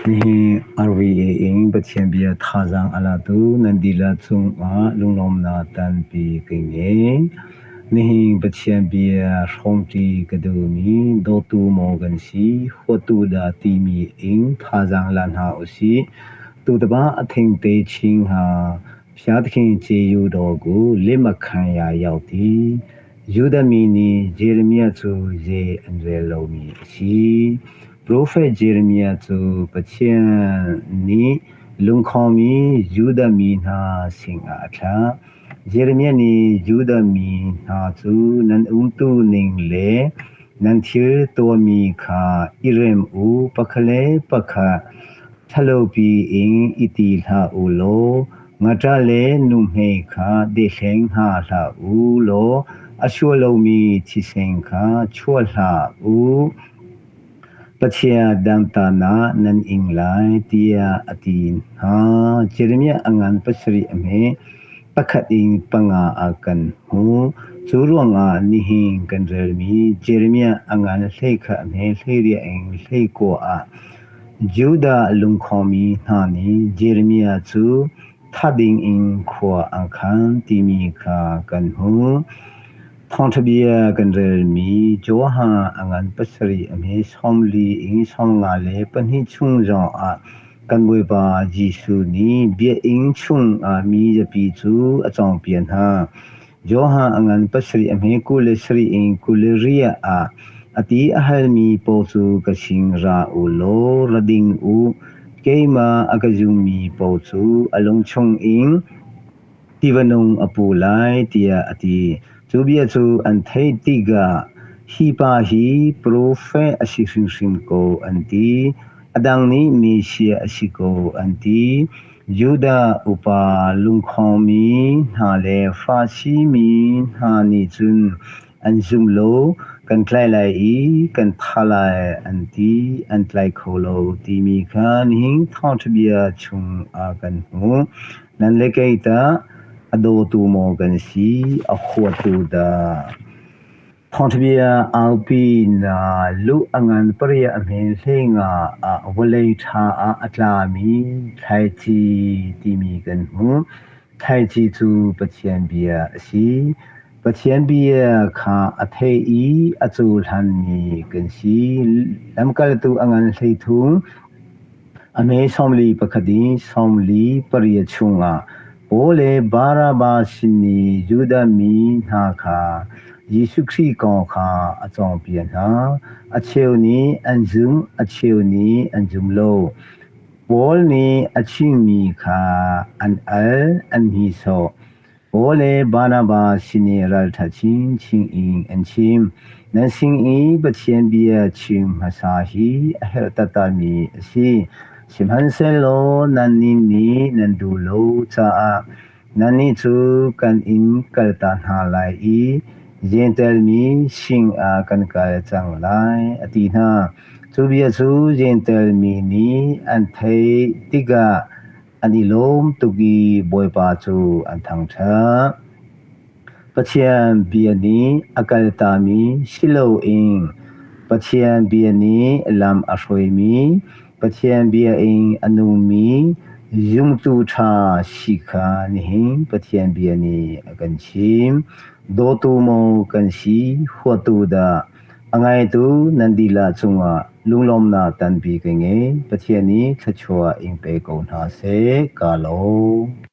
Nihin RVA in Pathian bia thazaang a latu nan dihlak cungah lunglawmhnak tampi ka ngei. Nihin Pathian bia hrawmṭi ka duhmi dawtu maw kan si, huatu dah timi in thazaang la hna usih. Tutaba a thengte chin hnga Phiathin Jeyu daw ku lemakhang ya yaw ti. Judah mi nih Jeremiah cu zei an rel lomi a si. Profet Jeremiah cu Pathian nih lungkhawngmi Judah mi hna sinah a thlah. Jeremiah nih Judah mi hna cu nan umtu ning le nan thil tuahmi kha i rem u, pakhat le pakhat ṭhalopi in i ti hlah u law Ngaṭa le nuhmei kha dehleng hna hlah u law a sual lomi thisen kha chuah hlah u. Pathian dangtanak nan ing lai tiah a ti hna. Jeremiah a ngan pasarih a hme, pakhat in panga ah kan hmu. Cu ruangah nihin kan relmi Jeremiah a ngan 11 a hme 18 in 19 ah Judah lungkhawngmi hna nih Jeremiah cu thah dingin khua an khan timi kha kan hmuh. Thawngṭha bia kan relmi Johan a ngan pasarih a hme 40 in 52 chung zongah kan Bawipa Jesuh nih biakinn chungah mi zapi cu a cawnpiak hna. Johan a ngan pasarih a hme 27 in 28 ah a ti a halmi paoh cu ka sin ra u law ra ding u. Keimah a ka zummi paoh cu a lung chungin tiva nung a pu lai tiah a ti. Cu bia cu an theih tikah hi pa hi profet a si hrimhrim ko an ti. A dang nih Messiah a si ko an ti. Judah upa lungkhawngmi hna le Farasi mi hna nih cun an zum lo, kan tlai lai i kan thah lai an ti, an tlai kho lo timi kha nihin thawngṭha bia chung ah kan hmuh. Nan le kei tah a dawtu maw kan si, a huatu dah? Thawngṭhabia aupi na luh a ngan pariah a hme hleinga ah vawlei ṭha ah a tlami thlaici timi kan hmuh. Thlaici cu Pathian bia a si. Pathian bia kha a thei i a cohlanmi kan si. Lamkaltu a ngan 13 A hme 41 in 48 chungah Paul le Barnabas sin i Judah mi hna kha Jesuh Khrih kong kha a cawnpiak hna. A cheu nih an zumh, a cheu nih an zum lo. Paul nih a chimmi kha an al, an hnihsawh. Paul le Barnabas sin i ralṭha chinchin in an chim. Nan sin i Pathian bia chim hmasa hi a herh taktakmi a si. Sihmanhsehlaw nannih nih nan duh lo caah nannih cu kan in kaltak hna lai i Jentail mi sinah kan kal cang lai, a ti hna. Cu bia cu Jentail mi nih an theih tikah An i lawm tuk i Bawipa cu an thangṭhat. Pathian bia nih a kaltami si loin Pathian bia nih lam a hruaimi, Pathian bia in a nungmi zumtu ṭha si kha nihin Pathian bia nih a kan chim. Dawtu maw kan si, huatu dah? A ngaitu nan dihlak cungah lunglawmhnak tampi ka ngei. Pathian nih thluachuah in pe ko hna seh. Kaa lawm.